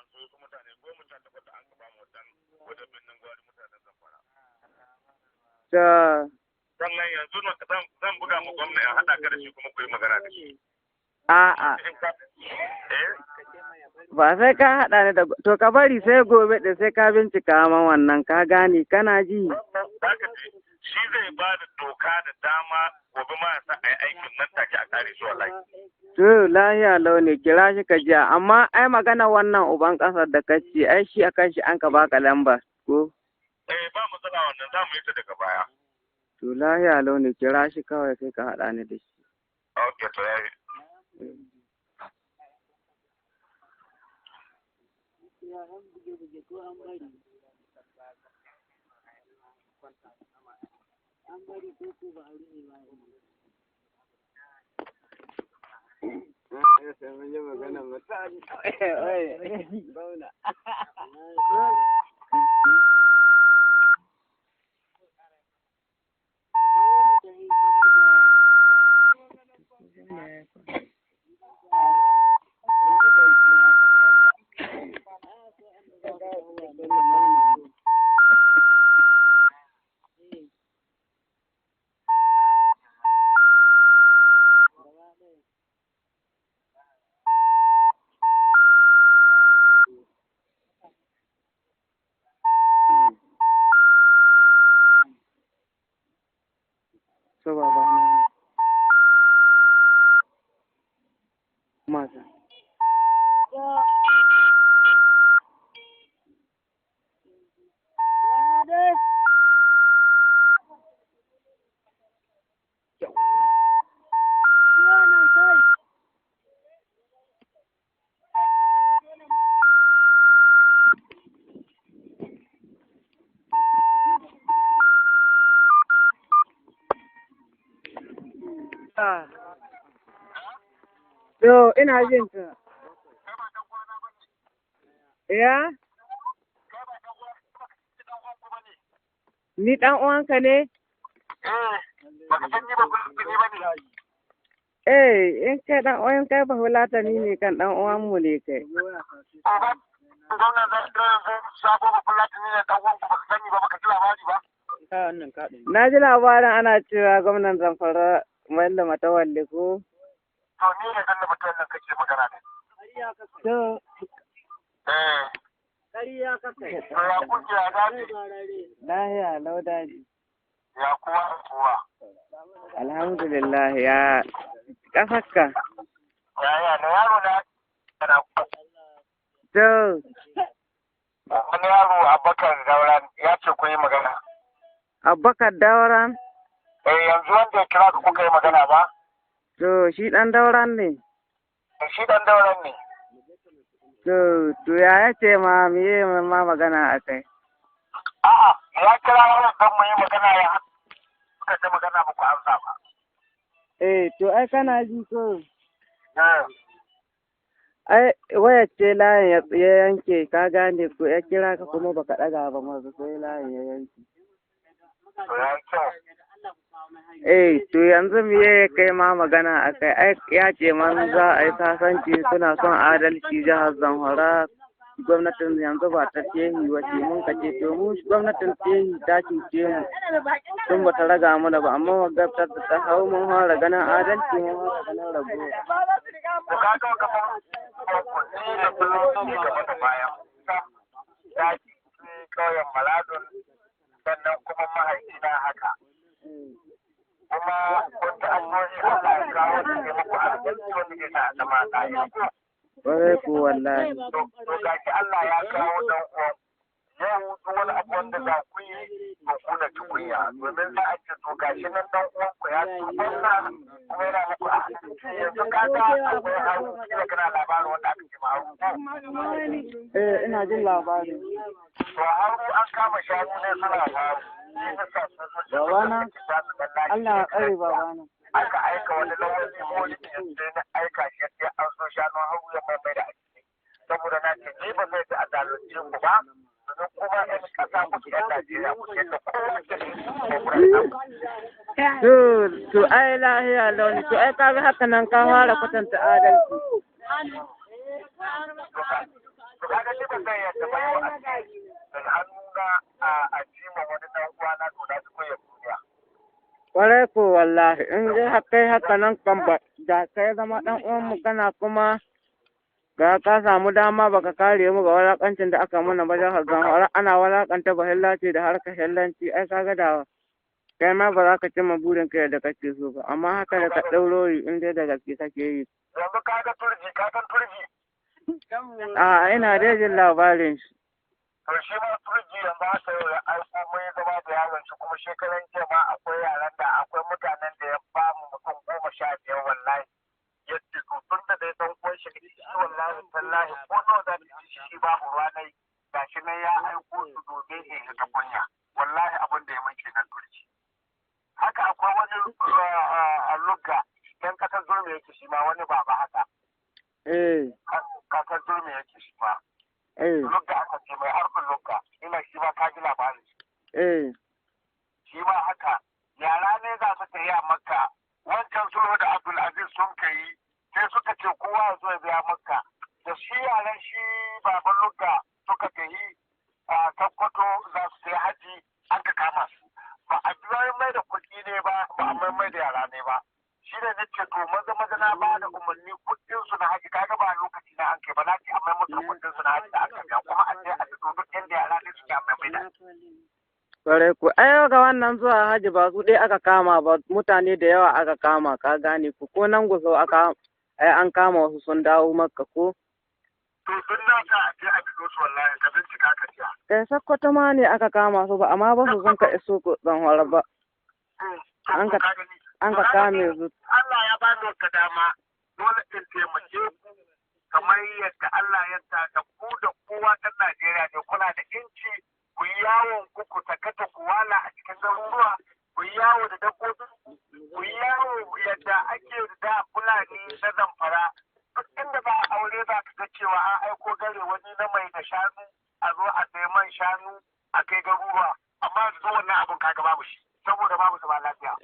an so wasu mutane 18 da an ka ba mu wajen birnin gwari mutanen Zamfara. To Sannan yanzu zan buga mu gwamna ya haɗa ka da shi kuma ku yi magana da shi. A'a. Eh? Ba sai ka haɗa ni da to ka bari sai gobe ɗin sai ka bincika man wannan ka gane kana ji. Zaka ji shi zai ba da doka da dama gobe ma ya sa a yi aikin nan take a kare shi wallahi. To lahiya launi kira shi ka jiya amma ai magana wannan uban ƙasar da ka ce ai shi akan shi an ka baka lamba ko. Eh ba matsala wannan za mu yi ta daga baya. To lahiya launi kira shi kawai sai ka haɗa ni da shi. Okay to yayi. So babana maza. To ina jin ka. Ya? Ni ɗan uwanka ne? Eh baka san ni ba ni ba ne. Eh, in kai ɗan uwan kai ba hulatani ne kan ɗan uwan mu ne kai. Gwamnan sabo ba fulatani ne ɗan uwanku baka sani ba baka ji labari ba. Na ji labarin ana cewa gwamnan Zamfara Bello Matawalle ko? To ni ne dan da mutum nan kake magana ne. To Eh. To ya kuke a daji? lahiya lau daji. Ya kuwa kuwa. Alhamdulillah ya ƙasarka. Ya ya na yaro na na To wani yaro Abubakar Dauran ya ce ku yi magana. Abubakar Dauran? Eh yanzu wanda ya kira ka kuka yi magana ba? To shi ɗan Dauran ne? Shi dan Dauran ne. To ya ce ma miye ma magana a kai? A'a ya kira yaro don mu yi magana ya kuka ta magana ba ku amsa ba. Eh to ai kana ji ko? Eh. Ai wayar ce layin ya yanke ka gane ko ya kira ka kuma baka ɗaga ba ma sai layin ya yanke. To ya yi kyau. Eh to yanzu miye ya kai ma magana a kai? Ai ya ce man za a yi sasanci suna son adalci jihar Zamfara gwamnatin yanzu ba ta tehi ba ce mun ka ce to mu gwamnatin tehi ta cuce mu tun ba ta raga mana ba amma magabtar da ta hau mun fara ganin adalci mun fara ganin raguwa. To ka ga kamar kuɗi da kullum ne gaba da baya. Daji ƙauyen Maladun sannan kuma mahaifina haka. Kuma kun ta addu'o'i Allah ya kawo taimako albarki wanda zai sa a zama ɗaya. Ƙwarai ko wallahi. To gashi Allah ya kawo ɗan uwan yau duk wani abu wanda za ku yi to ku na ci kunya domin za a ce to gashi nan ɗan uwan ku ya ci gwamna kuma yana muku a yanzu ka ga akwai haru kila kana labarin wanda aka ce ma haru ko. Eh ina jin labarin. To haru an kama shanu ne suna haru. Shi na sa sojoji suka Babana, saki shanu dan lashi Allah ya tsare babana. Aka aika wani lawali wani sai na aika shi sai an so shanu haru ya mai mai da ake. Saboda na ce ni ba zai ta a zalunce ku ba domin kuma 'yan ƙasa kuke 'yan Najeriya kuke da kowa ke da kuna da To to ai lahiya launi to ai ka ga haka nan ka fara kwatanta adalci. To kaga Kwarai ko wallahi in dai har kai haka nan kan ba da kai zama ɗan uwanmu kana kuma ga ka samu dama baka kare mu ga walakancin da aka mana ba jihar Zamfara ana walakanta bahillaci da harkar hillanci ai kaga da kai ma ba za ka cimma burin ka yadda kake so ba amma haka da ka ɗauro yi in dai da gaske kake yi. Yanzu ka ga Turji, ka san Turji? A ina dai jin labarin shi. To shi ma Turji yanzu haka yau ya aiko mun yi zama da yaron shi, kuma shekaran jiya ma akwai yaran da akwai mutanen da ya ba mu mutum 15 wallahi. Yadda to tun da dai dan uwan shi ne shi, wallahi tallahi ko nawa za ta ci shi babu ruwa nai, gashi nan ya aiko su domin in ta kunya. Wallahi abin da ya mun kenan Turji. Haka akwai wani lugga dan kasar Zurmi yake shi ma, wani baba haka. Kasar Zurmi yake shi ma. Lugga aka ce mai harfin lugga, ina shi ma ka ji labarin shi. Shi ma haka yara ne za su tafi a Makka, wancan sulhu da Abdulaziz sun kai, sai suka ce kowa ya zo ya biya Makka. Da shi yaran shi baban lugga suka tafi a Sokoto za su sai haji, an ka kama su. Ba a biya mai da kuɗi ne ba, ba a mai da yara ne ba. Shi ne na ce to maza maza na ba da umarni kuɗin su na haji, kaga ba lokaci na an kai ba, na ce a mai musu kuɗin su na haji da aka biya, kuma a ce a fito duk inda yara ne suke a mai mai da. Kwarai ko ai ga wannan zuwa haji ba su ɗaya aka kama ba, mutane da yawa aka kama, ka gane ko ko nan Gusau aka ai an kama wasu sun dawo Makka ko. To duk na sa a je a fito su, wallahi ka bincika ka jiya. Kai Sokoto ma ne aka kama su ba amma ba su sun ka iso Zamfara ba. An ka kame su. Allah ya ba ni wata dama, dole in taimake ku kamar yadda Allah ya sa da ku da kowa ɗan Najeriya ne, kuna da inci ku yi yawon ku, ku sakata ku wala a cikin garuruwa, ku yi yawo da dabbobin ku, ku yi yawo yadda ake da Fulani na Zamfara. Duk inda ba a aure za ka ga cewa an aiko gare wani na mai da shanu, a zo a sayi man shanu a kai garuruwa, amma yanzu wannan abun kaga babu shi saboda babu zama lafiya.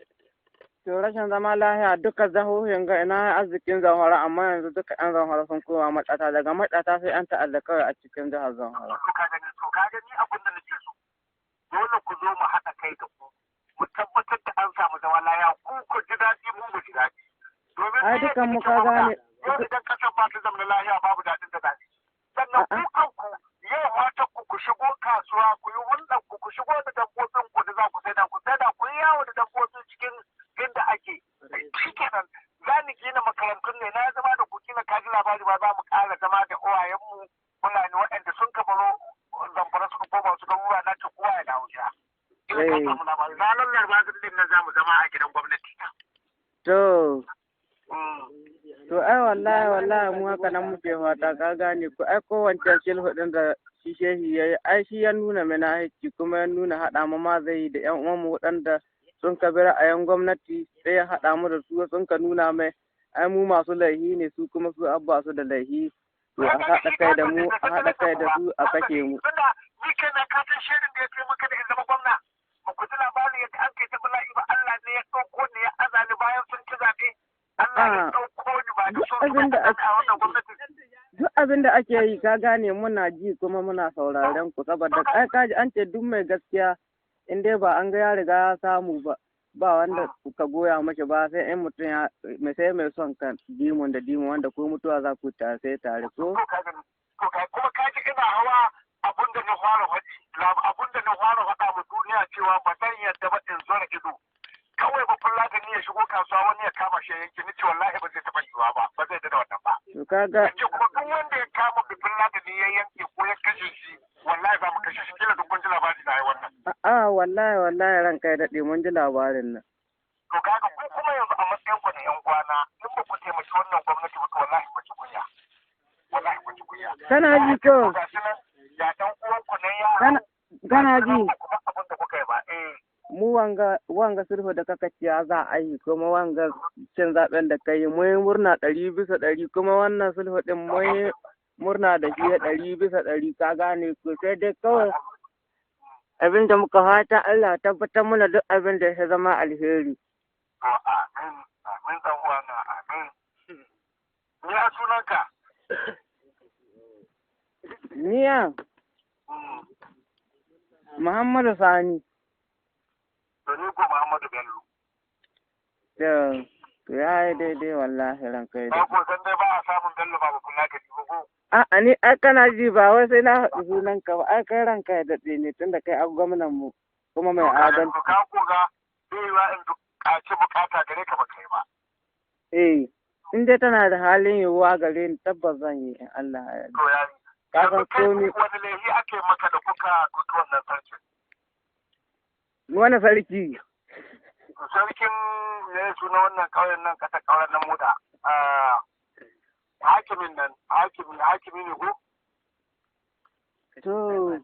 To rashin zama lafiya duka jihohin ga ina arzikin Zamfara, amma yanzu duka 'yan Zamfara sun koma maɗata, daga maɗata sai 'yan ta'adda kawai a cikin jihar Zamfara. To ka gani abin da nake so. Dole ku zo mu haɗa kai da ku, mu tabbatar da an samu zama lafiya, ku ku ji daɗi, mu mu ji daɗi. Domin Ai dukan mu ka gane. Yau idan ƙasar ba ta zama lafiya babu daɗin da daɗi. Sannan ku kanku yau matan ku ku shigo kasuwa ku yi hulɗar ku, ku shigo da dabbobin ku da za ku saida, ku saida, ku yi yawo da dabbobin cikin inda ake. Shi kenan za ni gina makarantun ne, na zama da ku kila ka ji labari ba, za mu ƙara zama da uwayenmu Fulani waɗanda sun ka baro Zamfara suka koma su garuruwa, na ce kowa ya dawo gida. Ina ka samu labari ranar Laraba din nan za mu zama a gidan gwamnati. To. To ai wallahi wallahi mu haka nan muke fata, ka gane ku ai ko wancan sulhu ɗin da shi shehi ya yi, ai shi ya nuna mana aiki kuma ya nuna haɗa mu ma zai yi da ƴan uwanmu waɗanda sun ka bi ra'ayin gwamnati, sai ya haɗa mu da su, sun ka nuna mai ai mu masu laihi ne, su kuma su abba su da laihi, to a haɗa kai da mu, a haɗa kai da su a kashe mu. Tunda ni kai na kasan shirin da ya ce maka da in zama gwamna, ba ku ji labarin yadda an kai ta bala'i ba, Allah ne ya ɗauko ni ya aza ni bayan sun ci zaɓe. Allah ya ɗauko ni ba da son su ba a wannan gwamnati. Duk abin da ake yi ka gane muna ji kuma muna sauraren ku, saboda ai kaji an ce duk mai gaskiya in dai ba an ga ya riga ya samu ba, ba wanda ka goya mashi ba, sai in mutum ya mai sai mai son kan dimon da dimon wanda ko mutuwa za ku tare sai tare ko. Kuma ka ji ina hawa abun da na fara faɗi, abun da na fara faɗa ma duniya cewa ba zan yadda ba in zura ido. Kawai ba Fulatani ya shigo kasuwa wani ya kama shi ya yanke, ni ce wallahi ba zai taɓa yiwuwa ba, ba zai da wannan ba. To kaga. Ce kuma duk wanda ya kama Fulatani ya yanke ko ya kashe shi, wallahi za mu kashe shi, kila duk kun ji labari na yi wannan. A'a wallahi wallahi ranka ya daɗe mun ji labarin nan. To kaga ku kuma yanzu a matsayin ku na 'yan kwana in ba ku taimaki wannan gwamnati ba, to wallahi ku ji kunya. Wallahi ku ji kunya. Kana ji ko? Gashi nan ga ɗan uwan ku nan ya Kana ji? Kuma abin da kuka yi ba eh. Mu wanga wanga sulhu da kaka ciya za a yi, kuma wanga cin zaben da kai mu yi murna 100%, kuma wannan sulhu din mu yi murna da shi 100%, ka gane ko, sai dai kawai abin da muka fata Allah tabbatar mana duk abin da ya zama alheri. To amin, amin ɗan uwana, amin. Ni a sunanka? Niya Muhammadu Sani. To ni ko Muhammadu Bello. To, to ya yi daidai wallahi ranka ya Ba daɗe. ko san dai ba a samun Bello ba kula ka ji ko. A'a ni ai kana ji ba wai sai na haɗu sunanka ba, ai kai ranka ya daɗe ne tunda kai an gwamnan mu kuma mai adalci. To ka ko ga bai yiwa in buƙaci bukata gare ka ba kai ba. Eh, in dai tana da halin yiwuwa gare ni tabbas zan yi in Allah ya yarda. To ya yi. Ka Yanzu san kai komi wani laifi ake maka da kuka ɗauki wannan sarkin. wani sarki. Sarkin ne suna wannan ƙauyen nan ƙasa ƙauyen nan muda. Hakimin nan, hakimi, hakimi ne ko? To,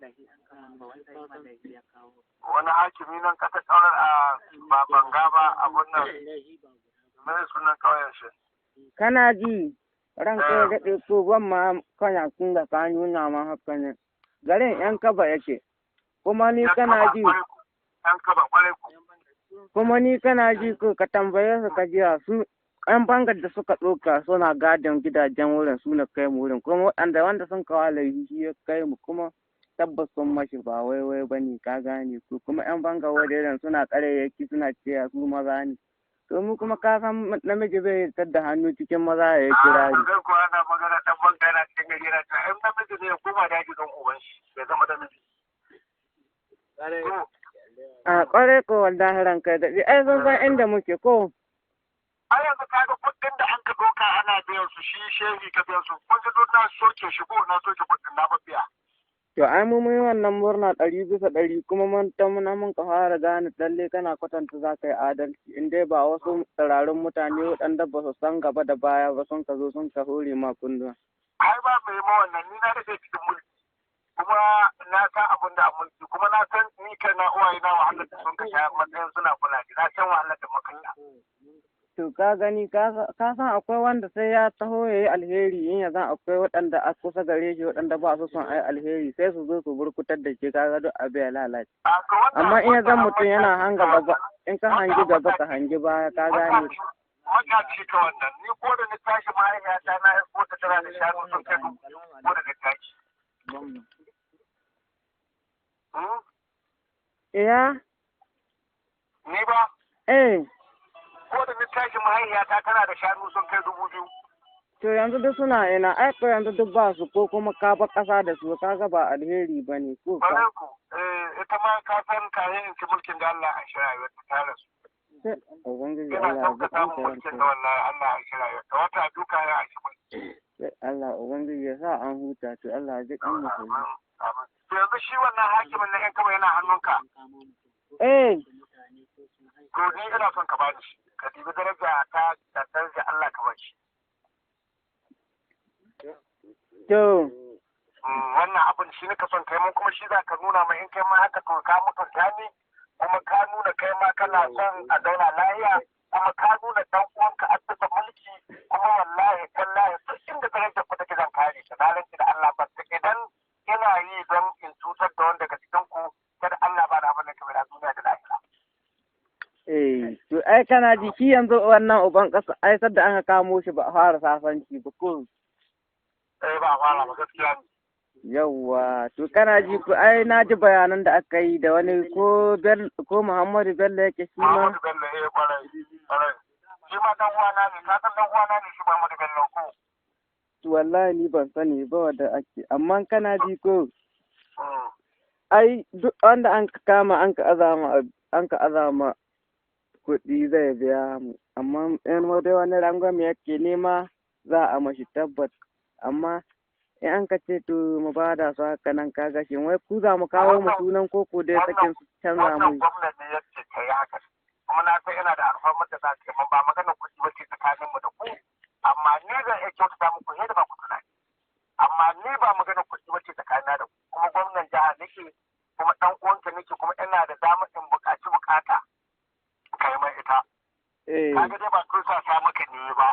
Wani hakimi nan ƙasa ƙauyen a ba banga ba abun nan. Me sunan ƙauyen shi? kana ji ranka ya daɗe ko ban ma kana kun da ka nuna ma haka ne. Garin ‘yan kaba yake, kuma ni kana ji, Yan kaba kwarai ku. kuma ni kana ji ko ka tambaye su ka jiya su ‘yan bangar da suka ɗauka suna gadin gidajen wurin su na kai mu wurin, kuma waɗanda wanda sun kawo laifi shi ya kai mu kuma tabbas sun mashi ba wai wai ba ne ka gane ko kuma ‘yan bangar wajen suna ƙarayyaki suna cewa su maza ne. To mu kuma ka san namiji bai da hannu cikin maza ya yi kirari. Zai kuwa ana magana ɗan banka yana cikin gari yana cewa in namiji ne ya koma daji don uban shi ya zama namiji. To, A ƙwarai ko wallahi ranka ya daɗe, ai sun san inda muke ko. a yanzu kaga kuɗin da an ka ɗauka ana biyan su shi shehi ka biyan su kun ji duk na soke shi ko na soke kuɗin na ba biya. To ai mu mun yi wannan murna 100% kuma mun ta muna mun ka fara gane lalle kana kwatanta za ka yi adalci in dai ba wasu tsirarun mutane waɗanda ba su san gaba da baya ba sun ka zo sun ka hore ma kunduwa. Ai ba mai ma wannan ni na rage cikin mulki kuma na san abin da a mulki kuma na san ni kai na uwaye na wahalar da sun ka sha matsayin suna kula na san wahalar da muka sha. To ka gani ka san akwai wanda sai ya taho ya yi alheri in ya zan akwai waɗanda a kusa gare shi waɗanda ba su son a yi alheri sai su zo su burkutar da shi kaga duk abu ya lalace. A to wannan Amma in ya zan wannan mutum yana hanga gaba in ka hangi gaba ka hangi baya ka gane. Matashi ka wannan ni ko da na tashi mahaifiyata na ko ta tana da shanu sun kai 2000 ko da na tashi. Hmm? Iya? Ni ba Eh. ko da na tashi mahaifiyata tana da shanu sun kai 2000. To yanzu duk suna ina ai ko yanzu duk ba su ko kuma ka ba ƙasa da su kaga ba alheri ba ne ko ka. Bare ku eh ita ma ka san kayan in ci mulkin da Allah an shirya ta ta rasu. Sai Ubangiji Ina Allah ya son ji ka samu kanka mulkin ranka. da wallahi Allah an shirya ta wata duka ya an shi mulki. Sai Allah Ubangiji ya sa an huta to Allah ya ji kan musulmi. Amin. Amin. To yanzu shi wannan hakimin na 'yan kaba yana hannunka. Eh To ni ina son ka bani shi. Ka dibi daraja ta da daraja Allah ka bani shi. to Wannan abin shi nika son kai mun kuma shi za ka nuna mai in kai ma haka to ka mutunta ni kuma ka nuna kai ma kana son a zauna lahiya kuma ka nuna dan uwanka a bisa mulki kuma wallahi tallahi duk inda darajar ku take zan kare ta na rantsi da Allah ba ta idan ina yi don in cutar da wanda daga cikin ku kada Allah ba da abin da ka bada duniya da lahira. eh to ai kana ji shi yanzu wannan uban ƙasa ai sadda aka kamo shi ba a fara sasanci ba ko. Eh ba a fara ba gaskiya ne. Yawwa to kana ji ko ai na ji bayanan da aka yi da wani ko Bello ko Muhammadu Bello yake shi ma. Muhammadu Bello eh kwarai kwarai. Shi ma dan uwana ne ka san dan uwana ne shi Muhammadu Bello ko. To wallahi ni ban sani ba wadda ake amma kana ji ko Mm. ai duk wanda an ka kama an ka azama kuɗi zai biya mu amma in dai wani rangwame yake nema za a mashi tabbat amma in an ka ce to mu bada su haka nan kaga shin wai ku za mu kawo mu sunan koko dai sakin su canza Wannan mu gwamnan ne ya ce ka yi haka. Kuma na san ina da alfarmar da za ka yi min ba maganar kuɗi ba ce tsakanin mu da ku. Amma ni zan iya kyautata muku yadda ba ku tunani. Amma ni ba maganar kuɗi ba ce tsakanina da ku. Kuma gwamnan jiha nake kuma ɗan uwanka nake kuma ina da damar in buƙaci buƙata. Ka yi mai ita. eh Kaga dai ba tursasa maka ne ba.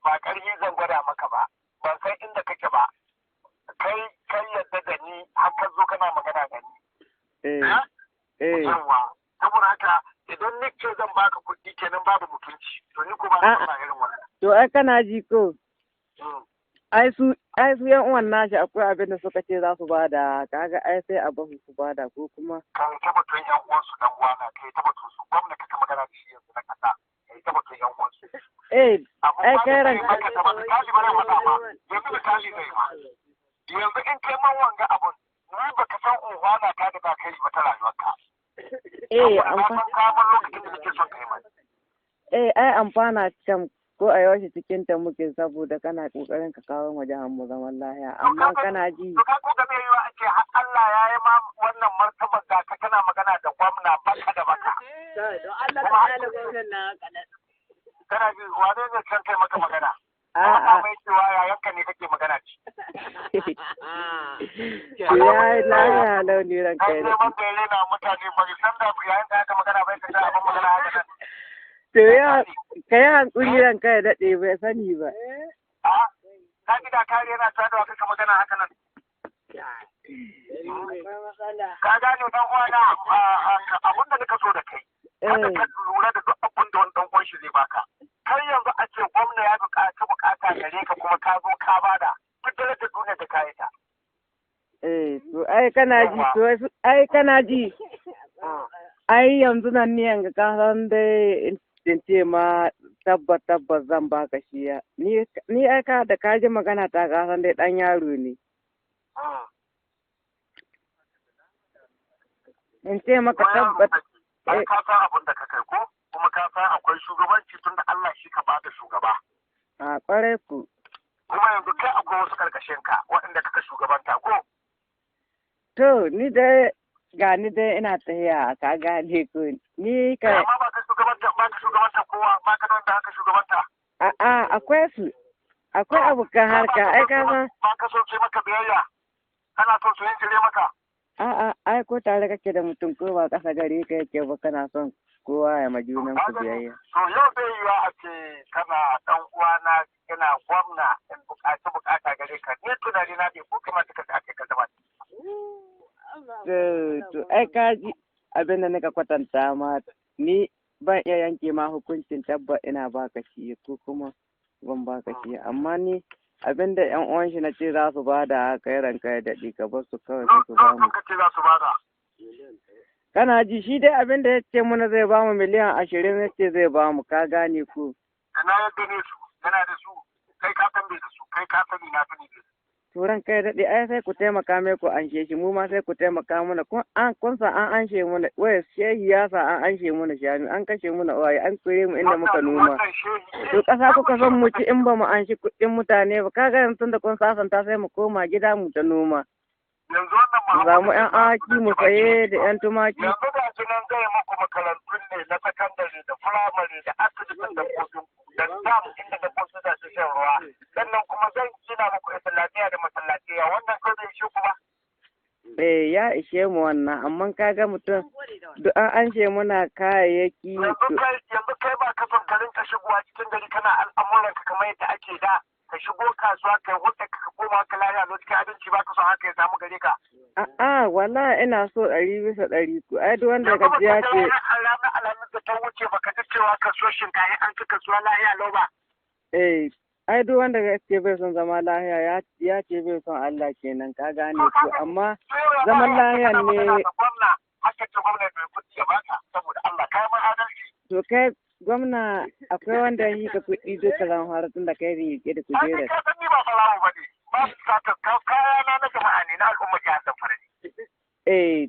Ba ƙarfi zan gwada maka ba. Ban san inda kake ba. Kai kai yadda da ni har ka zo kana magana da ni. eh eh Yawwa, saboda haka idan ni ce zan baka kuɗi kenan babu mutunci, to ni ko ba na son irin wannan. to ai kana ji ko Mm. ai su yan uwan nashi akwai abin da suka ce za su bada kaga ai sai a basu su bada ko kuma Kai ta batun ƴan uwansu dan uwana, kai ta batun su, gwamna kaka magana da shi yanzu na ƙasa. Kai ta batun yan uwansu. Eh, ai Abu kai ba ran zai maka ta misali ba zai faɗa ma. Yanzu misali zai ma. Yanzu in kai man wanga abun ni baka san unhwana ta da ba kai ba ta rayuwarka. Eh, Saboda na amfa san ka bar lokacin da nake son kai mai. Eh, ai amfana kam ko a yaushe cikin ta muke saboda kana kokarin ka kawo mu jihar mu zaman lahiya, amma kana ji To ka ko ga yiwa a ce har Allah ya yi ma wannan martabar da ka kana magana da gwamna baka da baka. Kana ji wane ne can kai maka magana? A'a. Ba mai cewa yayanka ne kake magana ci. To ya yi lahiya launi ran Kai kai ne da wanda ya rena mutane ba san da yayin da aka magana bai ka abin magana haka nan. To ya ka yi hankuri ran kai daɗe bai sani ba. A ka ji da kare yana cewa da kaka magana haka nan. Ka gane dan uwana abin da nika so da kai. Kada ka lura da duk abin da wani dan uwan shi zai baka. Kai yanzu a ce gwamna ya buƙaci buƙata gare ka kuma ka zo ka bada. Duk darajar duniya da kayi ta. Eh, to ai kana ji, to ai kana ji. Ai yanzu nan ni yanga ka san dai in ce ma tabbas tabbas zan baka shi ya. Ni ai ka da ka ji magana ta ka san dai dan yaro ne. In ce maka tabbas Ai ka san abin da ka kai ko kuma ka san akwai shugabanci tunda Allah shi ka bada shugaba. A kwarai ku. Kuma yanzu kai akwai wasu karkashin ka waɗanda kaka shugabanta ko? To ni dai ga ni dai ina tahiya ka gane ko ni ka Amma ba ka shugabanta ba ka shugabanta kowa ba ka da wanda haka shugabanta. A'a, akwai su, akwai abokan harka ai ka san Ba ka so su yi maka biyayya. Kana son su yin maka. A'a, ai ko tare kake da mutum ko ba ƙasa gare ka yake ba kana son kowa ya ma junan ku biyayya. To yau zai yiwa a ce kana dan uwana ina gwamna in buƙaci buƙata gare ka. Ni tunani na bai ko kamata ka ake ka zama. To ai ka ji abin da nika kwatanta ma ni ban iya yanke ma hukuncin tabba ina baka shi ko kuma ban baka shi, amma ni abin da ƴan uwan shi na ce za su bada kai ranka ya daɗe ka bar su kawai sai su ba mu. Ka ce za su bada. Kana ji shi dai abin da ya ce mana zai ba mu miliyan 20 ya ce zai ba mu, ka gane ko. Ina ya gane su, yana da su, kai ka san bai da su, kai ka sani na sani da su. Turan kai daɗe ai sai ku taimaka mai ku anshe shi, mu ma sai ku taimaka mana kun an kun sa an anshe mana waya shehi ya sa an anshe mana shanu, an kashe mana uwaye, an kore mu inda muka noma. Wannan shehi. To ƙasa kuka son mu ci in ba mu anshi kuɗin mutane ba, kaga yanzu da kun sasanta sai mu koma gida mu ta noma. Yanzu wannan Mu samu ƴan awaki mu saye da ƴan tumaki. Yanzu ga su nan zai muku makarantun ne na sakandare da firamare da asibitin dabbobin da dam inda dabbobin za su shan ruwa. Sannan kuma zan gina muku islamiyya da masallaciya wannan ko bai shi kuma. Eh, ya ishe mu wannan, amma kaga mutum duk an anshe muna kayayyaki. Yanzu kai ba ka son ka rinka shigowa cikin gari kana al'amuranka kamar yadda ake da ka shigo kasuwa kai hulɗa ka koma ka lafiya lokacin abinci ba ka son haka ya samu gare ka. A'a, wallahi ina so 100% ku. Ai duk wanda Yanzu ka ji ya baka ce ga ranar alhamis da ta wuce baka ji cewa kasuwar shinkafa an ci kasuwa lahiya lau ba. Eh, ai duk wanda ya ce bai son zama lahiya ya ce bai son Allah kenan, ka gane ko, amma zaman lahiya ne. Gwamna haka ce gwamna bai kuɗi ya baka saboda Allah kai mai adalci. To kai gwamna akwai wanda ya yi ka kuɗi duka Zamfara tun da kai riƙe da Ai kujerar. ka san ni ba farawo ba ne. Ba su sata kaya na na jama'a ne na al'umma jihar Zamfara ne. Eh,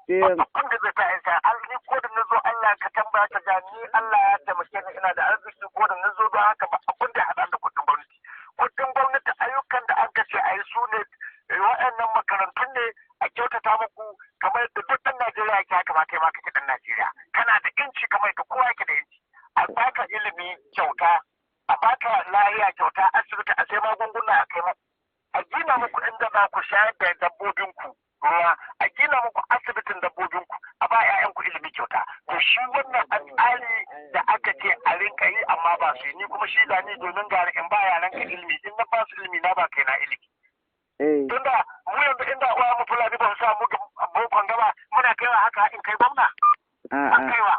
sai Abin da zai ta isa ni ko da nazo Allah ka tambaya ka ga ni Allah ya taimake ni ina da arziki ko da nazo don haka ba abin da ya haɗa da kuɗin gwamnati. Kuɗin gwamnati ayyukan da aka ce a yi su ne waɗannan makarantun ne a kyautata muku kamar yadda duk ɗan Najeriya yake haka ma kai ma kake ɗan Najeriya. Kana da ƴanci kamar yadda kowa yake da ƴanci. A baka ilimi kyauta, a baka lahiya kyauta, asibiti a sai magunguna a kai muku. A gina muku inda za ku shayar da dabbobinku ruwa, a gina muku asibitin dabbobinku, a ba 'ya'yanku ilimi kyauta. To shi wannan a tsari da aka ce a rinka yi amma ba su yi, ni kuma shi da ni domin gara in ba yaran ka ilimi, in na ba su ilimi na ba kai na ilimi. Eh, Tunda mu yanzu inda uwa mu Fulani ba su samu bokon gaba muna kaiwa haka in kai gwamna. An a'a, kaiwa.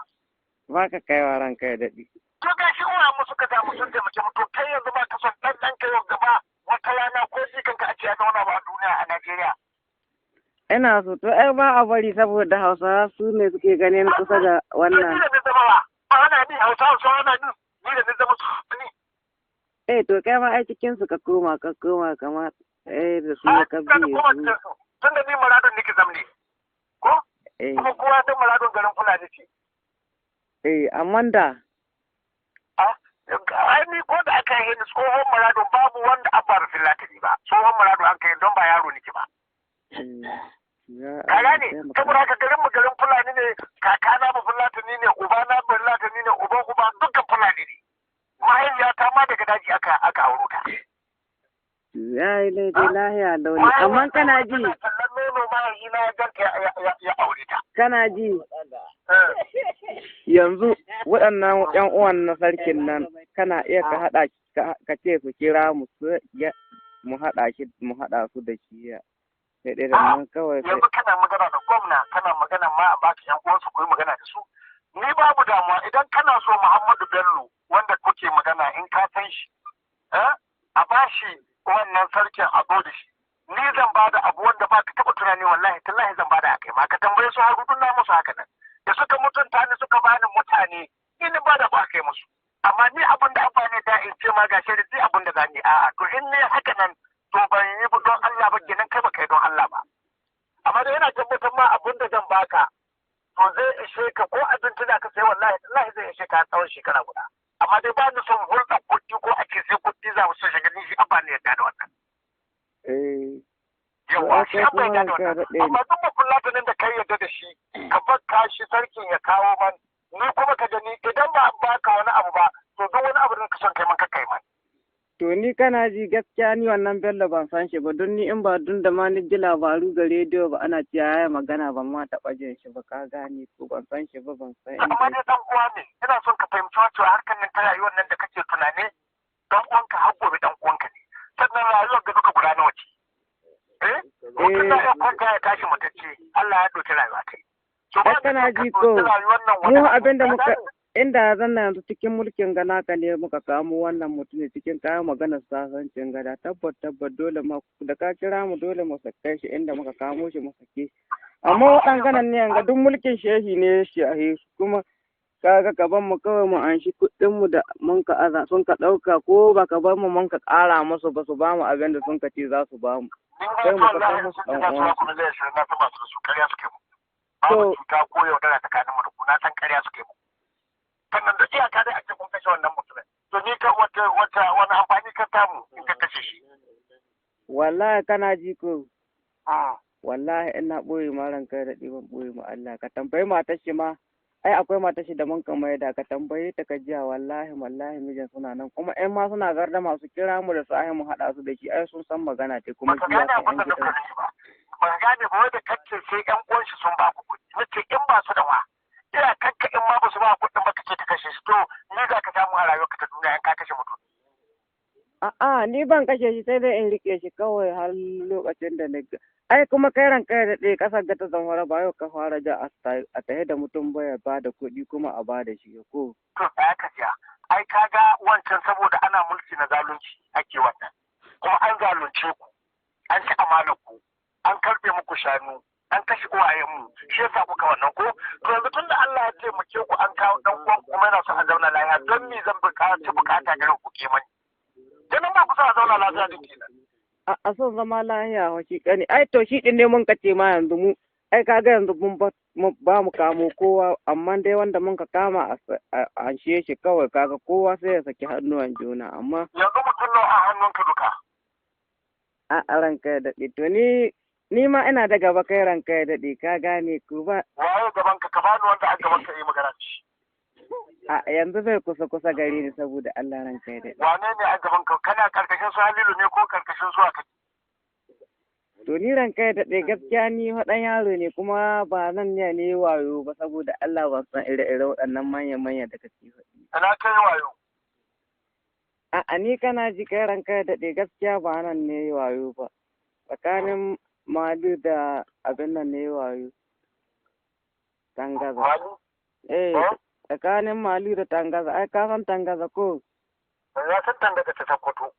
ba ka kaiwa ranka ya daɗe. To ga shi uwa mu suka damu sun taimake mu, to kai yanzu ba ka son ɗan ɗan kai gaba wata rana ko shi kanka a ce ya zauna ba a duniya a Najeriya. Ina so, to ai ba a bari saboda Hausawa su ne suke ganin kusa da wannan. Ni da zama ba. Hana ni Hausawa sun hana ni, ni da ni zama su ni. Eh to kai ma ai cikin su ka koma kama eh da su A ka ka biye koma su. cikin su. Tun da ni Maradun nake zamne. Ko? Eh. Kuma kowa ta Maradun garin Fulani ce. Eh, amma da Ai ni ko da aka yi ni tsohon Maradun, babu wanda abba ba Filatini ba. Tsohon Maradun an kai don ba yaro nake ba. Ya Ka Allah gane? taimaka. Saboda haka garin mu garin Fulani ne, kakana ba Fulatani ne, ubana ba Fulatani ne, uban uba dukkan Fulani ne. Mahaifiyata ma daga daji aka auro ta. Ya yi daidai, lahiya launi, amma kana ji Tana kallon nono mahaifina ya ganta ya aure ta. Kana ji, yanzu waɗannan ƴan uwan na sarkin nan kana iya ka haɗa ka ce su kira mu su ya mu haɗa shi, mu haɗa su da shi ya sai dai da nan kawai sai Yanzu kana magana da gwamna, kana magana ma a baka yan uwansu ku yi magana da su. Ni babu damuwa, idan kana so Muhammadu Bello wanda kuke magana, in ka san shi, eh, a bashi wannan sarkin a zo da shi. Ni zan bada abu wanda ba ka taɓa tunani, wallahi tallahi zan bada akai ma. Ka tambaye su har na musu haka nan da suka mutunta ni suka bani mutane, ni ni bada ba kai musu. Amma ni abin da amfani da in ce ma gashi da abin da zan yi, a'a, to in ne haka nan to ban yi ba don Allah ba kenan, kai ba kai don Allah ba. Amma dai yana tabbatar ma abin da zan baka to zai ishe ka, ko abinci da ka sai, wallahi wallahi zai ishe ka tsawon shekara guda. Amma dai ba ni son hulɗa kuɗi ko a ce sai kuɗi za su shiga, ni shi abba ne yadda da wannan. Eh. Yawa, shi abba yadda da wannan. Amma duk bafulatinin da kai yadda da shi, ka bakka shi sarkin ya kawo man, ni kuma ka gani idan ba a baka wani abu ba, to duk wani abu da ka son kai man ka kai man. To ni kana ji, gaskiya ni wannan Bello ban san shi ba, don ni in ba dun da ma ni ji labaru ga rediyo ba ana cewa ya magana, ban ma taɓa jin shi ba, ka gane ko? Ban san shi ba, ban san Amma inda dai dan uwa ne, ina son ka fahimci cewa harkar nan ta rayuwar nan da kake tunani, dan uwanka har gobe dan uwanka ne. Sannan rayuwar ga duka guda nawa ce? Eh, mutum na iya kwanta ya tashi matacce, Allah ya ɗauki rayuwa kai. To ba Ai kana ka ji ko, ɗauki rayuwar nan wani mu abu. abin da Ka muka gane? Inda zan na yanzu cikin mulkin gana ka ne muka kamo wannan mutumin cikin kayan maganar sasancin gada, tabbat tabbat dole ma da ka kira mu dole mu sake shi inda muka kamo shi mu sake shi. Amma waɗannan ne yanga duk mulkin shehi ne shi a su, kuma kaga ka ban mu kawai mu anshi kuɗin mu da mun ka aza sun ka ɗauka, ko ba ka bar mu mun ka ƙara musu ba, su ba mu abin da sun ka ce za su ba mu, Ni ma sai mu wallahi sakar musu sun ɗan ce za su uwansu. ba ku miliyan 20, na san ba su da su, karya suke mu. Babu To cuta ko yaudara tsakanin mu da ku, na san karya suke mu. Sannan da iyaka dai a ce kun kashe wannan mutumin, to ni ka wata wata wani amfani ka samu in ka kashe shi? Wallahi kana ji ko, Ah. wallahi ina ɓoye ma, ranka da ban ɓoye ma Allah, ka tambayi matar shi ma, ai akwai matar shi da mun ka maida, ka tambaye ta ka jiya. Wallahi wallahi mijin suna nan, kuma ƴan ma suna garda masu kira mu da sahi mu haɗa su da shi, ai sun san magana ce, kuma Baka shi ya gane san abin ƴan da gidan. nuka nufi ba. Ban gane ba, wai da kace sai ƴan uwan shi sun ba ku kuɗi. Nace in ba su da wa. Ina kanka in ma ba su ba kuɗin ba kace ka kashe shi, to ni za ka samu a rayuwarka ta duniya in ka kashe mutum? A'a, ni ban kashe shi, sai dai in rike shi kawai har lokacin da na ga. Ai kuma kai ranka ya daɗe, ƙasar ga ta Zamfara ba yau ka fara ja a tahe da mutum ba ya ba da kuɗi kuma a ba da shi ko. To tsaya ka jiya. Ai ka ga wancan saboda ana mulki na zalunci ake wannan. Kuma an zalunce ku. An ci amanar ku. An karɓe muku shanu. An kashe uwayenmu. Shi yasa kuka wannan ko? To yanzu tunda Allah ya taimake ku an kawo ɗan uwan kuma yana son a zauna lafiya, don me zan buƙaci bukata garin ku ke mani? Kenan ba ku son a zauna lafiya din kenan. A son zama lahiya wa shi ƙani. Ai to shi ɗin ne mun kace ma yanzu mu. Ai kaga yanzu mun ba ba mu kamo kowa, amma dai wanda mun ka kama a anshe shi kawai, kaga kowa sai ya saki hannuwan juna, amma Yanzu mutum nawa a hannunka duka? A ranka ya daɗe, to ni ma ina da gaba kai, ranka ya daɗe, ka gane ku ba. Waye gaban ka? Ka bani wanda a gaban ka yi magana da shi. A yanzu bai kusa kusa gare ni, saboda Allah, ranka ya daɗe. Wane ne a gaban ka? Kana karkashin su Halilu ne ko karkashin su aka? To ni ranka ya daɗe, gaskiya ni faɗan yaro ne, kuma ba nan ne ne wayo ba, saboda Allah ban san ire-ire waɗannan manya-manya da kake faɗi. Ina kai wayo? A'a, ni kana ji kai, ranka ya daɗe, gaskiya ba nan ne wayo ba. Tsakanin Mali da abin nan ne wayo. Tangaza. Mali? Eh, Eh? tsakanin Mali da Tangaza, ai ka san Tangaza ko? Ya san Tangaza ta Sokoto.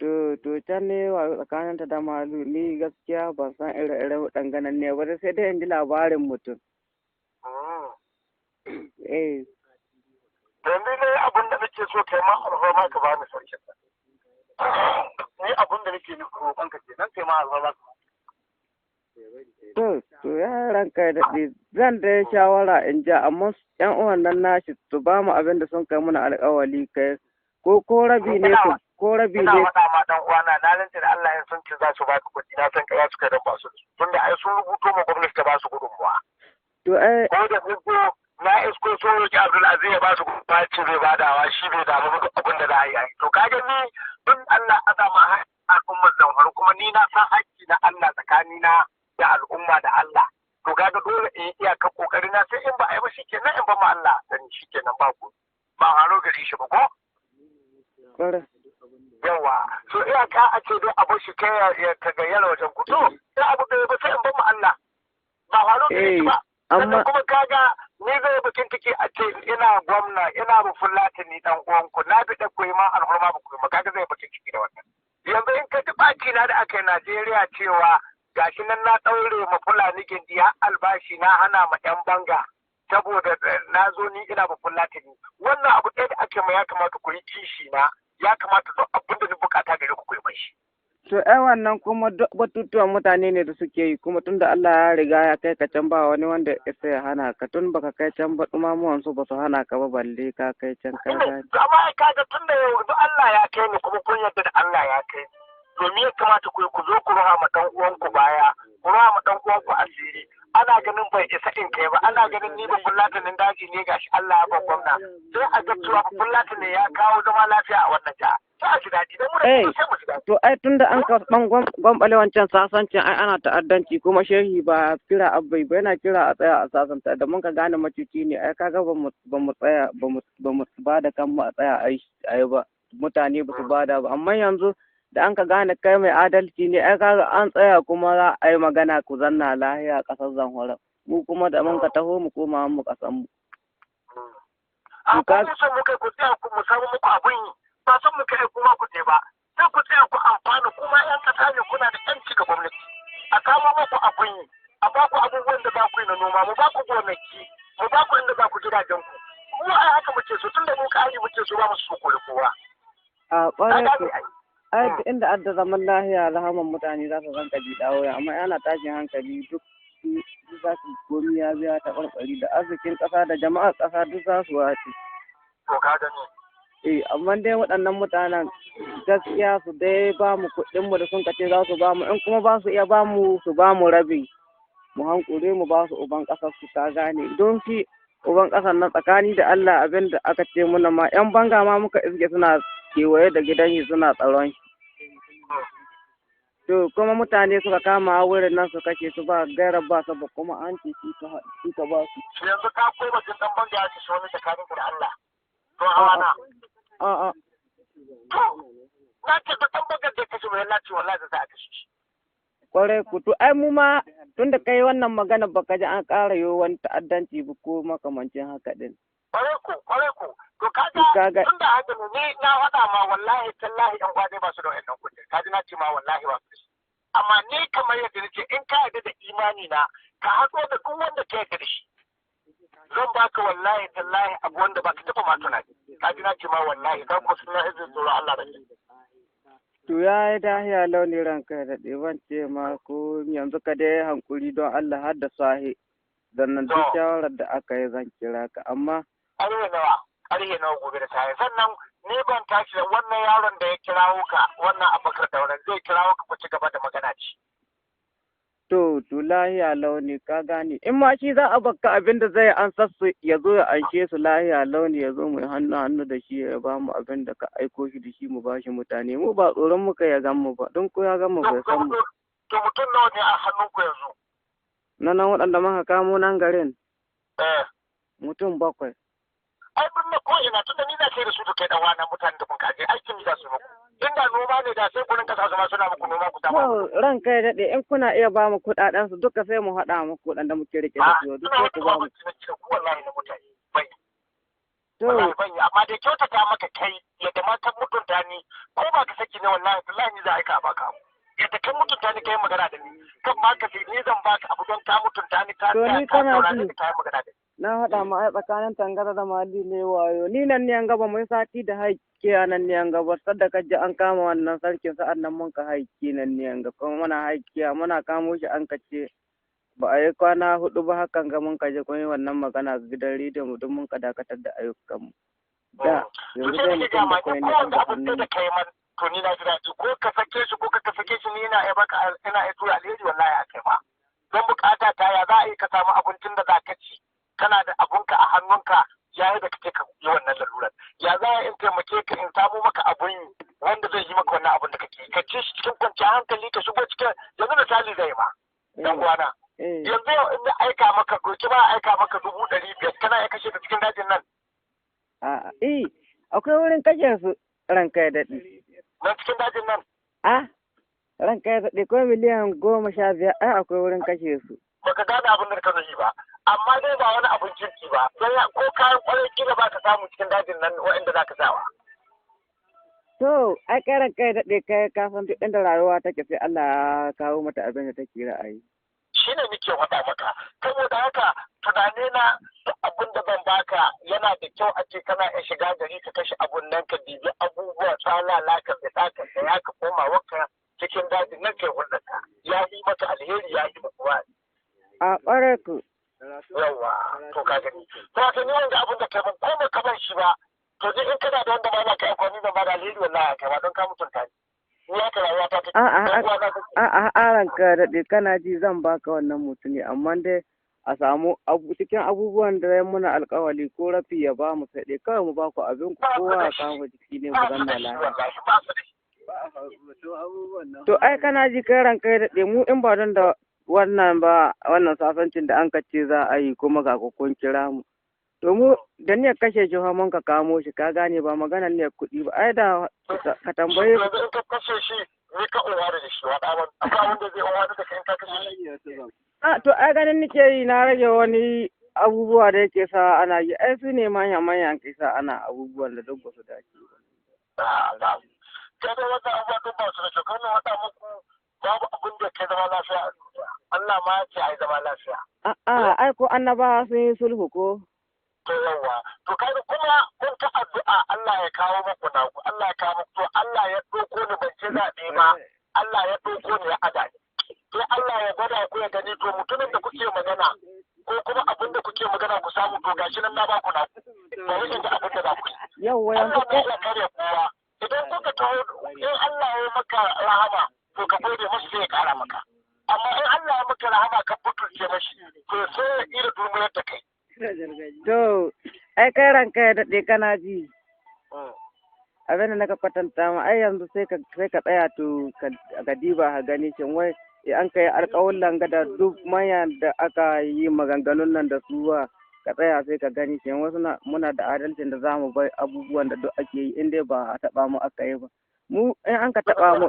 To can ne wayo tsakaninta da Malu, ni gaskiya ban san ire-ire waɗannan ne ba, sai dai in ji labarin mutum. Eh. Yanzu ne abin da nake so kai ma alfarma ka bani sarkin nan. Ni abin da nake roƙon ka kenan, kai ma alfarma ka. To ya ranka ya daɗe, zan da shawara in ja, amma ƴan uwan nan nashi su ba mu abin da sun kai muna alƙawali kai, ko rabi ne su, ko rabi Ina ne. faɗa ma dan uwana, na rantse da Allah, in sun ce za su baka kuɗi, na san ƙarya suka dan ba su. Tunda ai sun rubuto ma gwamnati ta ba su gudunmuwa. To ai Ko da sun zo na isko sun roƙi Abdulaziz ya ba su gudunmuwa, ce bai badawa, shi bai damu ba, duk abin da za a yi a yi. To kaga ni duk Allah azama al'ummar Zamfara, kuma ni na san haƙƙi na Allah tsakanina da al'umma da Allah. To kaga dole in yi iyakar kokari na, sai in ba a yi ba shikenan, in ba ma Allah sani shikenan, ba ku ba haro gari shi ba ko. Ƙwarai. Yawa, so iyaka a ce dai abu shi kai ya tagayyara wajen ku, to sai abu bai ba sai in ba mu Allah, ba haro gari shi ba. Amma Sannan kuma kaga ni zai bakin ciki a ce ina gwamna ina rufin latini dan uwanku, na bi da koyi ma alhurma ba koyi ma, kaga zai bakin ciki da wannan. Yanzu in ka ji ɓaci na da aka yi Najeriya cewa gashi nan na ɗaure ma Fulani gindi, har albashi na hana ma 'yan banga saboda na zo ni ina ba Fulatani. Wannan abu ɗaya da ake ma, ya kamata ku yi kishi na, ya kamata duk abin da ni bukata gare ku ku yi mai shi. To ai wannan kuma duk batutuwan mutane ne da suke yi, kuma tunda Allah ya riga ya kai ka can, ba wani wanda ya isa ya hana ka. Tun baka kai can ba ɗumamuwan su ba su hana ka ba, balle ka kai can, ka gane. Amma ai kaga tun da yanzu Allah ya kai ni, kuma kun yarda da Allah ya kai ni, to me ya kamata ku yi? Ku zo ku ruha ma dan uwanku baya, ku ruha ma dan uwanku asiri. Ana ganin bai isa in kai ba, ana ganin ni ba Fulatanin daji ne, gashi Allah ya ban gwamna, sai a ga cewa Fulatani ya kawo zama lafiya a wannan jiha, sai a ji daɗi dan mu da Eh. sai mu ji daɗi. To ai tunda an ka ban gwambale wancan sasancin, ai ana ta'addanci, kuma shehi ba kira abbai ba, yana kira a tsaya a sasanta, da mun ka gane macuci ne, ai kaga ba mu tsaya ba mu ba da kanmu a tsaya a yi ba, mutane ba su bada ba. Amma yanzu da an ka gane kai mai adalci ne, ai kaga an tsaya kuma za a yi magana ku zanna lahiya a ƙasar Zamfara, mu kuma da mun ka taho mu koma mu ƙasar mu. A To ka kuma son muka ku tsaya ku mu samu muku abin yi, ba son muka yi kuma ku ba, sai ku tsaya ku amfana, kuma yan kasa ne, kuna da yanci ga gwamnati a kamo muku abin yi, a ba ku abubuwan da za ku yi na noma, mu ba ku gonaki, mu ba ku inda za ku gidajen ku. Mu ai haka muke so, tunda mu kari muke so, ba mu so kore kowa. A Ka ƙwarai gane ko. ai. Ai duk inda adda zaman lahiya, rahaman mutane za su zanka ji dawo, amma ana tashin hankali, duk duk za su komi ya biya ta ɓarɓari, da arzikin ƙasa da jama'ar ƙasa duk za su wace. To ka gani. Eh, amma dai waɗannan mutanen gaskiya su dai ba mu kuɗin mu da sun kace za su ba mu, in kuma ba su iya ba mu, su ba mu rabi, mu hankure mu ba su uban ƙasar su, ka gane? Don shi uban ƙasar nan, tsakani da Allah, abin da aka ce muna ma, 'yan banga ma muka iske suna kewaye da gidan shi suna tsaron shi. To kuma mutane suka kama wurin nan su kashe su ba gaira ba sabba, kuma an ce shi ka ba su. Yanzu ka koma jin dan banga ya kashe wani tsakanin da Allah to hawa na? A'a. To na ce da dan bangar da kashe mai lati, wallahi za a kashe shi. Kwarai ku. To ai mu ma tunda kai wannan magana, baka ji an ƙara yo wani ta'addanci ba ko makamancin haka din. Kwarai ku, kwarai ku. To To kaga tunda haka ne, ni na faɗa ma, wallahi tallahi yan uwa dai ba su da wayannan kuɗi, kaji na ce ma wallahi ba su da shi. Amma ni kamar yadda nace, in ka yarda da imani na, ka hatso da duk wanda ka yarda da shi, zan baka wallahi tallahi abu wanda ba ka taɓa ma tunani. Kaji na ce ma wallahi dan ku sun izin tsoro Allah da kai. To ya yi dahiya launi, ranka ya daɗe, ban ce ma ko yanzu ka dai hankuri don Allah har da sahi. Sannan duk To. shawarar da aka yi zan kira ka, amma Ƙarfe nawa, ƙarfe nawa gobe da safe? Sannan ni ban tashi da wannan yaron da ya kirawo ka, wannan Abubakar Dauran, zai kirawo ka ku ci gaba da magana ci. To lahiya launi, ka gane, in ma shi za a bakka abin da zai an sassu, ya zo ya anshe su lahiya launi, ya zo mu yi hannu hannu da shi, ya ba mu abin da ka aiko shi da shi, mu ba shi mutane. Mu ba tsoron muka ya gan mu ba, don ko ya gan mu bai san mu. To mutum nawa ne a hannunku yanzu? Na nan waɗanda muka kamo nan garin? Eh. Mutum 7. Ai duk na ko ina, tunda ni za ka yi da su da kai dan wani mutanen da kun kaje aikin mi za su yi muku? Inda noma ne da sai ku rinka sa su ma suna muku noma ku samu. To ranka ya daɗe, in kuna iya ba mu kuɗaɗen su duka, sai mu haɗa muku waɗanda muke riƙe da A su duk suna sai ku wata ba mu. babanci na ce ku wallahi na mutane bai To wallahi ban yi, amma dai kyautata maka kai yadda ma ka mutunta ni, ko ba ka saki ne, wallahi wallahi ni za a aika a baka abu. Yadda ka mutunta ni kai magana da ni, kan ma ka ni zan baka abu don ka mutunta ni, ka To tsaya ni ka kana saurare ji. ni ka yi magana da ni. Na faɗa ma ai tsakanin Tangara da Mali ne wayo. Ni nan ne an gaba mun sati da haike a nan ne an gaba sadda ka ji an kama wannan sarkin sa'an nan mun ka haike nan ne an ga kuma muna haike muna kamo shi an kace ba a yi kwana 4 ba hakan ga mun kaje kun yi wannan magana ga gidan rediyo mu duk mun ka dakatar da ayyukan mu. Da To yanzu sai dai nake mutum gaya ma bakwai ni ne ko an wanda ga abin hannun da kai man to ni na ji daɗi ko ka sake shi ko ka sake shi ni ina iya baka ina iya tura alheri wallahi a kai ma. Don bukata ta ya za a yi ka samu abincin da za ka ci kana da abunka a hannunka yayi da kake ka yi wannan lalurar. Ya za a in taimake ka in samo maka abun yi wanda zai yi maka wannan abun da kake yi. Ka ci shi cikin kwanciyar hankali ka shigo cikin yanzu misali zai ma dan uwana. Eh. Yanzu yau in na aika maka doki ba aika maka 500,000 kana iya kashe ta cikin dajin nan. A'a, eh, akwai wurin kashe su ranka ya daɗe. Nan cikin dajin nan. Ah, ranka ya daɗe ko miliyan 15 ai akwai wurin kashe su. Baka gane abin da ka nufi ba. Amma dai ba wani abin kirki ba. Don ko kayan kwarai kila ba ka samu cikin dajin nan waɗanda za ka sawa. To, ai kai ranka ya daɗe kai ka san duk inda rayuwa take sai Allah ya kawo mata abin da take ra'ayi. Shi ne nake faɗa maka. Saboda haka tunani na duk abin da zan baka yana da kyau a ce kana iya shiga gari ka kashe abun nan ka dibi abubuwa tsalala ka fita ka saya ka koma wanka cikin dajin nan kai hulɗarka. Ya yi maka alheri ya yi maka wa'azi. A ƙwarai ku. Yawwa, to ka gani. To haka ni wanda abin da kai ban ko ba ka ban shi ba to duk in kana da wanda ba za ka aiko ni zan ba da alheri wallahi kai ba don ka mutunta ni. Ni haka rayuwa ta take. A'a, Dan uwa na kake. a'a, a'a, ranka ya daɗe kana ji zan baka wannan mutumi amma dai a samu abu cikin abubuwan da ya muna alƙawali ko rafi ya ba mu sai dai kawai mu ba ku abin ku Ba su kowa da ya shi. kama jiki ne mu Ba su zanna da shi lafiya. wallahi ba su da shi. To ai kana ji kai ranka ya daɗe mu in ba don da wannan ba wannan sasancin da an ka ce za a yi kuma ga ku kun kira mu. To mu da niyyar kashe shi fa mun ka kamo shi ka gane ba maganar niyyar kuɗi ba ai da ka tambaye Yanzu in ka kashe shi ni ka uwa da shi wa ɗawan akwai wanda zai uwa da kai in ka kashe shi. A to ai ganin nake yi na rage wani abubuwa da yake sa ana yi ai su ne manya manyan ke sa ana abubuwan da duk ba su dace ba. Ah, ba. Kai dai wannan abubuwa duk ba su da kyau. Kai na faɗa muku babu abin da kai zama lafiya a duniya. Allah ma ya ce ai zama lafiya. A'a ai ko annabawa sun yi sulhu ko? To yawwa, to kai kuma kun ta addu'a Allah ya kawo muku naku, Allah ya kawo muku, to Allah ya ɗauko ni ban ci zaɓe ba, Allah ya ɗauko ni ya ada ni. Sai Allah ya gwada ku ya gani to mutumin da kuke magana ko kuma abin da kuke magana ku samu to gashi nan na baku naku. Bari in ga abin da za ku yi. Yawwa yanzu Allah na iya karya kowa. Idan kuka taho in Allah ya maka rahama to ka gode masa sai ya ƙara maka. Amma in Allah ya maka rahama ka butulce mashi to sai ya ira durmuyar da kai. To ai kai ranka ya daɗe kana ji. Abin da naka kwatanta ma ai yanzu sai ka tsaya to ka diba ka gani shin wai eh, an kai alƙawullan ga da duk manyan da aka yi maganganun nan da su ba ka tsaya sai ka gani shin wasu na muna da adalcin da zamu bai abubuwan da duk ake yi in dai ba a taɓa mu aka yi ba mu in an ka taɓa mu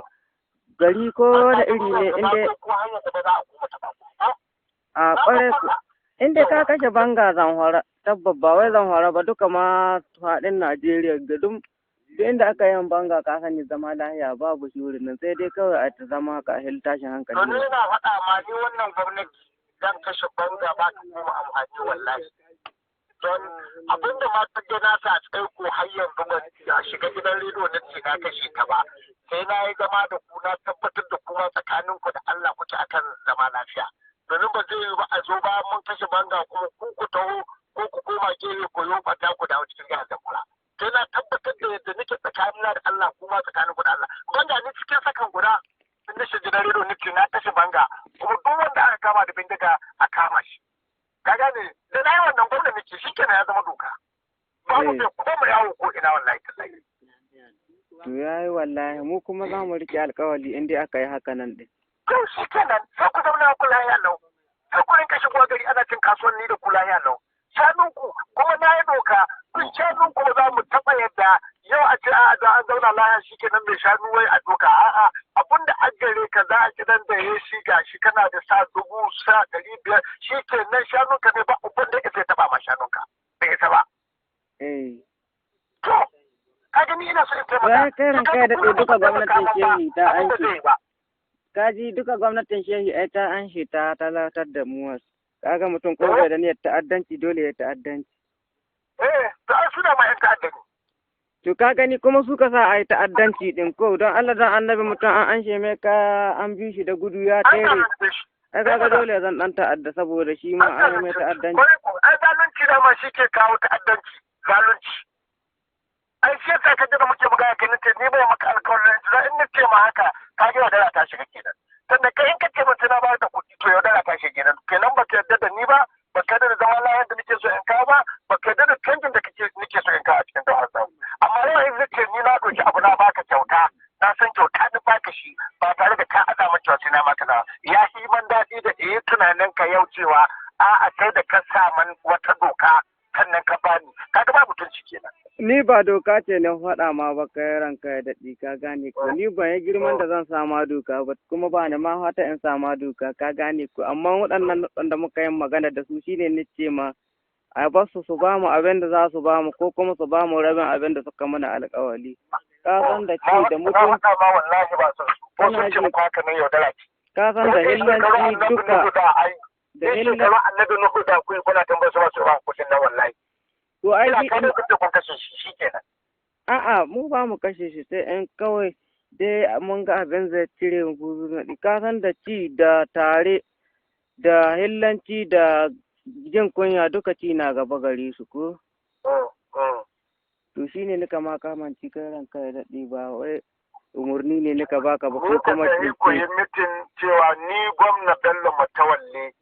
gari ko da iri ne in dai Ko hanyar da ba za a kuma taɓa ku. a ƙwarai ku in dai ka kashe banga Zamfara tabbas ba wai Zamfara ba duka ma faɗin Najeriya ga duk duk inda aka yin banga ka sani zama lahiya babu shi wurin nan sai dai kawai a ta zama ka hil tashin To hankali ni na faɗa ma ni wannan gwamnati zan kashe banga ba ta koma amfani wallahi. Don abin da ma ta ga na sa tsaiko har yanzu ban a shiga gidan rediyo na ce na kashe ta ba. Sai na yi zama da ku na tabbatar da kuma tsakanin ku da Allah kuke akan zama lafiya. Domin ba zai yi ba a zo ba mun kashe banga kuma ku ku taho ko ku koma gefe ku yi ɓata ku dawo cikin jihar Zamfara. Sai na tabbatar da yadda nake tsakanina da Allah kuma tsakanin ku da Allah. Banga ni cikin sakan guda in na shiga gidan rediyo nake na kashe banga kuma duk wanda aka kama da bindiga a kama shi ka gane da na yi wannan gwamna nake shi kenan ya zama doka babu Eh. mai koma yawo ko ina wallahi tallahi to yayi wallahi mu kuma za mu riƙe alƙawali in dai aka yi haka nan ɗin to shi kenan sai ku zauna ku lahiya lau sai ku rinka shigowa gari ana cin kasuwanni da ku lahiya lau shanunku kuma na yi doka duk shanunku ba za mu taɓa yadda yau a ce a'a da an zauna lahiya shi kenan mai shanu wai a doka a'a abinda an gare ka za a gidan da ya shi gashi kana da sa 1000 sa 500 shi kenan shanunka ne ba abin da ya isa ya taɓa ma shanunka bai isa ba eh to ka gani ina so in taimaka Wai kai ranka ya daɗe duka gwamnatin shehi ta abin da aiki zai yi ba kaji duka gwamnatin shehi ai ta anshe ta talatar da mu wasu. Kaga mutum ko bai da niyyar ta'addanci dole ya ta'addanci. Eh, to ai suna ma 'yan ta'adda ne. To ka gani kuma su ka sa a yi ta'addanci din ko don Allah dan annabi mutum an anshe mai ka an bi shi da gudu ya An tere. zalunce shi. Ai kaga dole zan dan ta'adda saboda shi ma An an yi mai zalunce shi. ta'addanci. Kwarai ko, ai zalunci dama shi ke kawo ta'addanci, zalunci. Ai shi yasa ka ji da muke magana kai nace ni bai maka alƙawarin jira in nace ma haka ka ga yaudara ta shiga kenan. Sannan kai in ka ce mutum na bayar da kuɗi to yaudara ta shiga kenan. Kenan baka yarda da ni ba, baka yarda da zaman lafiyar da nake so in kawo ba, baka yarda da canjin da kake nake so in kawo a cikin jihar Zamfara. Amma yau in nace ni na ɗauki abu na baka kyauta, na san kyauta ni baka shi ba tare da ka aza min cewa sai na maka na. Ya yi man daɗi da iya tunanin ka yau cewa a'a sai da ka sa man wata doka sannan ka bani. Kaga ba mutunci kenan. Ni ba doka ce na faɗa ma ba kai ranka ya daɗi ka gane ko ni ban yi girman da zan sama doka ba kuma ba ni ma fata in sama doka ka gane ko amma waɗannan waɗanda muka yi magana da su shine ni ce ma a ba su su ba mu abin da za su ba mu ko kuma su ba mu rabin abin da suka mana alƙawali. Ka san da ci da Na mutum faɗa ma wallahi ba son su. Ko Kana sun ce ji. muku haka nan yaudara ce. Ka san da Sai shekaru hillanci annabi duka Nuhu da ai. da Sai hillan shekaru annabi Nuhu da ku kuna tambayar su ba su ba kuɗin nan wallahi. To ai Ina shi kai da kuke kun kashe shi shikenan. A'a, mu ba mu kashe shi sai in kawai dai mun ga abin zai cire mu buzu naɗi. Ka san da ci da tare da hillanci da jin kunya duka ci na gaba gare su ko. To shi ne nika ma kamanci kai ranka ya daɗe ba wai umarni ne nika baka ba ko Ni ka kuma sayi ku yi mitin cewa ni gwamna Bello Matawalle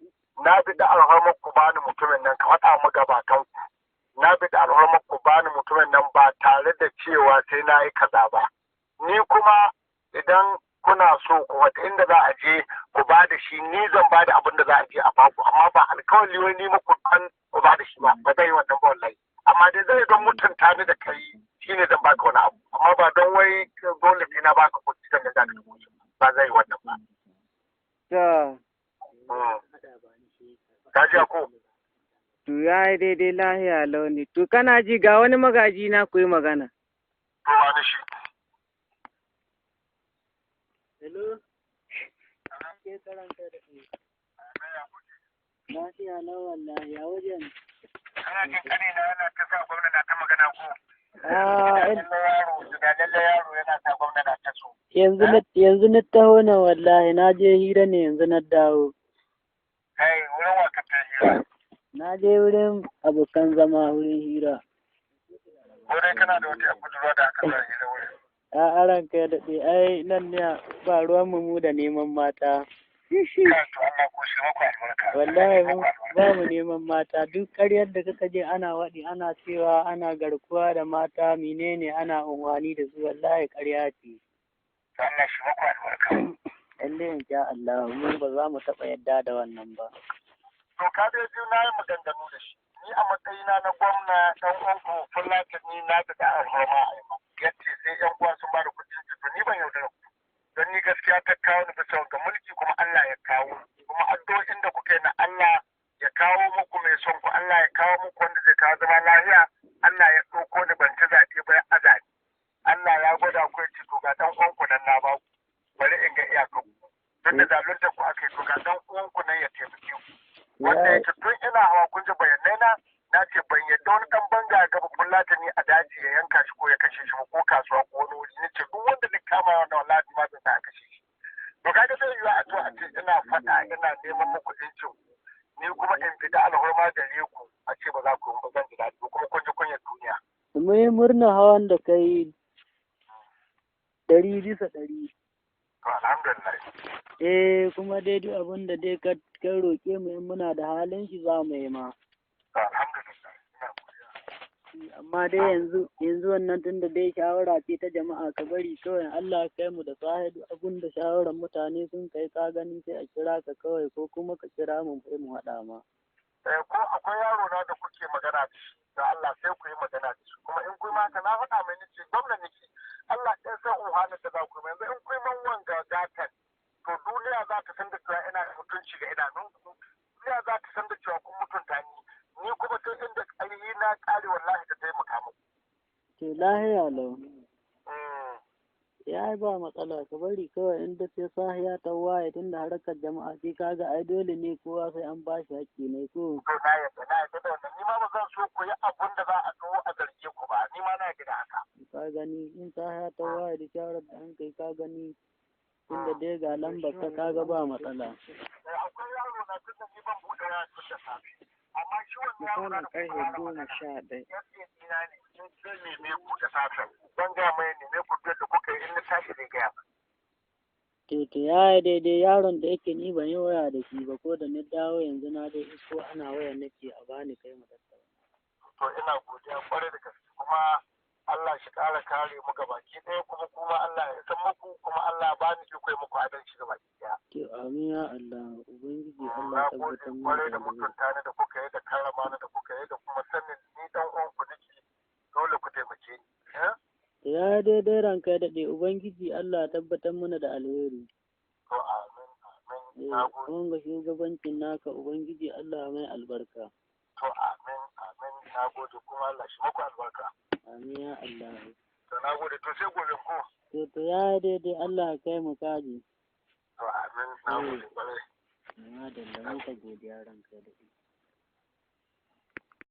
na bi da alhormar ku bani mutumin nan ka faɗa mu gabatan ku. Na bi da alhormar ku bani mutumin nan ba tare da cewa sai na yi kaza ba. Ni kuma idan kuna so ku wata inda za a je ku ba da shi ni zan ba da abin da za a je a baku amma ba alkawali wai ni muku an ku ba da shi ba ba zai yi wannan ba wallahi. Amma dai zai don mutunta ni da kai shine zan baka wani abu amma ba don wai dole sai na baka kuɗi sannan za ka tafi ba zai yi wannan ba. Ta Ka ji ko? to ya yi daidai lahiya launi. To kana ji ga wani magaji na ku yi magana. To wani shi. Hello? Lafiya lau wallahi a wajen. Kana jin kane na yana ta sa gwamna na ta magana ko? Ah, Lalle yaro, da lalle yaro yana sa gwamna na ta so. yanzu na taho nan wallahi na je hira ne yanzu na dawo. Kai wurin wa ka ta hira? Na je wurin abokan zama wurin hira. Ko dai kana da wata budurwa da aka sa hira wurin? A ranka ya daɗe ai nan ne ba ruwan mu mu da neman mata. Kai to Allah ko shi muku albarka. Wallahi mu ba mu neman mata duk ƙaryar da kaka je ana waɗi ana cewa ana garkuwa da mata menene ana unwani da su wallahi ƙarya ce. To Allah shi muku albarka. Lalle in sha Allah mu ba za mu taɓa yadda da wannan ba. To ka dai ji na yi maganganu da shi. Ni a matsayina na gwamna ɗan uwanku Fulatani na da da alhorma a yi ma. Yace sai ƴan uwa sun bada kuɗin su to ni ban yaudara ku. Don ni gaskiya ta kawo ni bisa ga mulki kuma Allah ya kawo. Kuma addu'o'in da kuka yi na Allah ya kawo muku mai son ku Allah ya kawo muku wanda zai kawo zama lafiya Allah ya ɗauko ni ban ci zaɓe ba ya aza ni. Allah ya gwada ku ya ce to ga ɗan uwanku nan na ba ku. Bari in ga iyakar ku. Tun da zalunta ku aka yi to ga ɗan uwanku nan ya taimake ku. Wanda yake tun ina hawa kun ji bayanai na na ce ban yadda wani dan banga ya gaba fulatani a daji ya yanka shi ko ya kashe shi ba ko kasuwa ko wani wuri ni ce duk wanda ni kama wannan wallahi ma zan sa a kashe shi to kaga zai yiwu a to a ce ina faɗa ina neman muku ɗincin ku ni kuma in fita alhorma gare ku a ce ba za ku yi ba zan ji daɗi ba kuma kun ji kunyar duniya Mu yi murna hawan da kai 100%. To alhamdulillah. Eh kuma dai duk abin da dai ka ka roƙe mu in muna da halin shi za mu yi ma. To alhamdulillah ina godiya. Amma dai yanzu yanzu wannan tunda dai shawara ce ta jama'a ka bari kawai Allah ya kai mu da safe duk abin da shawaran mutane sun kai ka gani sai a kira ka kawai ko kuma ka kira mu sai mu haɗa ma. Eh, ko akwai yaro na da kuke magana da shi da Allah sai ku yi magana da shi kuma in ku yi maka na faɗa mai nace gwamna nake Allah ɗaya san uhanin da za ku yi yanzu in ku yi man wanga gatan to duniya za ta san da cewa ina da mutunci ga idanunku duniya za ta san da cewa kun mutunta ni ni kuma sai inda ƙarfi na ƙare wallahi ta taimaka muku. To lahiya lau. Mm. Ya ai ba matsala, ka bari kawai in da sai sahiya ta waye, tunda harkar jama'a ce, kaga ai dole ne kowa sai an bashi haƙƙi ne ko. To na yarda, na yarda da wannan. Ni ma ba zan so ku yi abun da za a zo a zarge ku ba, ni ma na yarda da haka. Ka gani in sahiya ta waye da shawarar da an kai, ka gani tunda dai ga lambar ka, kaga ba matsala. Eh, akwai yaro na, tunda ni ban buɗe waya tun da safe, amma shi wannan yaro na Misalin da ƙarfe kuka fara goma magana sha ɗaya. SA ɗina ne, in zai neme ku da safen, zan gaya mai neme ku duk da kuka yi, in na tashi zai gaya mai. To ya yi daidai, yaron da yake ni ban yi waya da shi ba, ko da na dawo yanzu na dai isko ana waya, nake a bani kai mu tattauna. To ina godiya kwarai da gaske, kuma Allah shi ƙara kare mu gabaki ɗaya, kuma Allah ya san muku, kuma Allah ya bani iko yi muku adalci gabaki ɗaya. To amin ya Allah, ubangiji Allah Na ya gode tabbatar mana kwarai da da alheri. mutunta ni da kuka yi, da karrama ni da kuka yi, da kuma sanin ni dan uwanku nake, dole ku taimake ni. Eh? To ya yi daidai, ranka ya daɗe, ubangiji Allah ya tabbatar mana da alheri. To amin, amin, Eh, na gode. wanga shugabancin naka, ubangiji Allah mai albarka. To amin, amin, na gode, kuma Allah shi muku albarka. Amin ya Allah. To na gode, to sai gobe ko. To ya yi daidai, Allah ya kai mu kaji. To amin, na gode kwarai. Madalla, muka godiya, ranka ya daɗe.